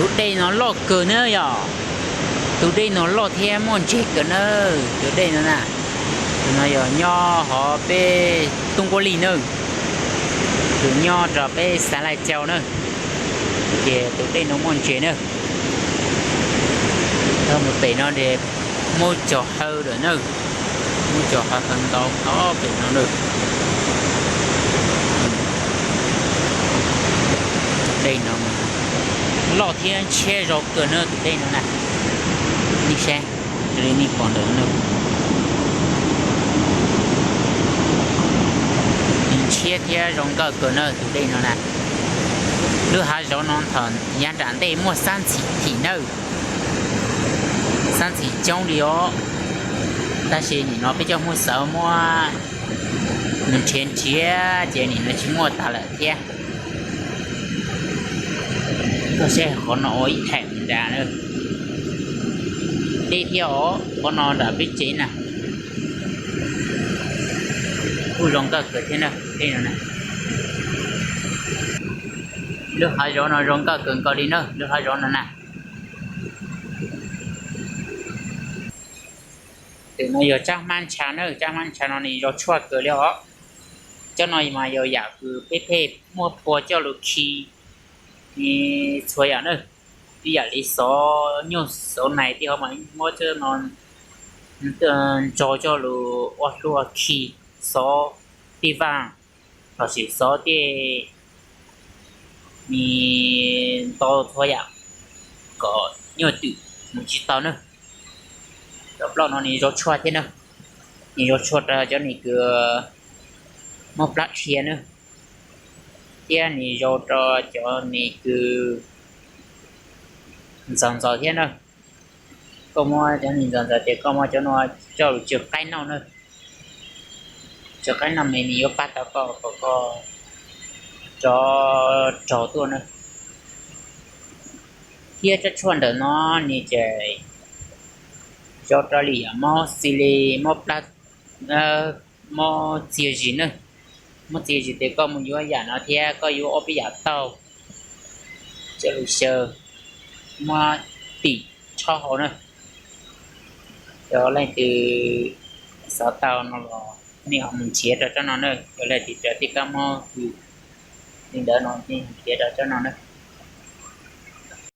Tus dej no loj kawg na yom. Tus dej no loj thiab muaj ntses kawg na. Tus dej no na, tus no yog nyob hauv peb Toob Kuab Lig na, tus nyob rau peb Xav Laj Cau na. Ces tus dej no muaj ntses na. Tau mus pem no es muaj cov haw lawm na, muaj cov haw ntau ntau pem no na. Tus dej no loj thiab ntshiab zoo kawg na tus dej no na. Nej saib, raws li nej pom ntawm no, nws ntshiab thiab zoo nkauj kawg na tus dej no na. Lub hav zoov no thaum yav nram ntej muaj xab ntxhim tim nawb, xab ntxhim coob li os. Tab sis nim no peb cov Hmoob Xawv muab nws nrhiav nrhiav ces nim no tsis muaj tas lawm thiab. Koj saib qhov no ua ib thaim nrad na, deb thiab os, qhov no nram peb tsev na. Kuj zoo nkauj kawg thiab na, dej no na. Lub hav zoov no zoo nkauj kawg nkaus li na, lub hav zoov no na. Tus no yog tsab hmab ntsha na, tsab hmab ntsha no nws zoo tshuaj kawg li os. Cov no mas yog yam kws peb pheej muab phua coj lug khi txhua yam na. Ib yam li xov nyuj xov nais tej ho mas muab cov no ntso coj lug ua hlua khi xov tej vaaj lossis xov tej me ntau txhua yam kom nyuj twm mus tsis tau na. Cov plaub no nws zoo tshuaj thiab na, nws zoo tshuaj rau cov neeg kws mob plab dhia na, thiab nws zoo rau cov neeg kws ntxaws ntxaws thiab na. Koj muab cov neeg ntxaws ntxaws ces koj muab cov no coj lug tsaws qaib noj na. Tsaws qaib noj mas nws yuav pab tau koj kom koj rov raug tuaj na. Thiab tsab tshuaj ntawm no nws tseem zoo rau li yam mob xi li, mob plab, mob txiag zis na. Mob txiag zis ces koj mus yuav yam no thiab koj yuav ob peb yam taug coj lug xyaw, muab tim tshob hau na. Yog leej twg xav tau no los nej ho mus nrhiav rau tsab no na, yog leej twg raug tej kab mob li ntawd no nej nrhiav rau tsab no na.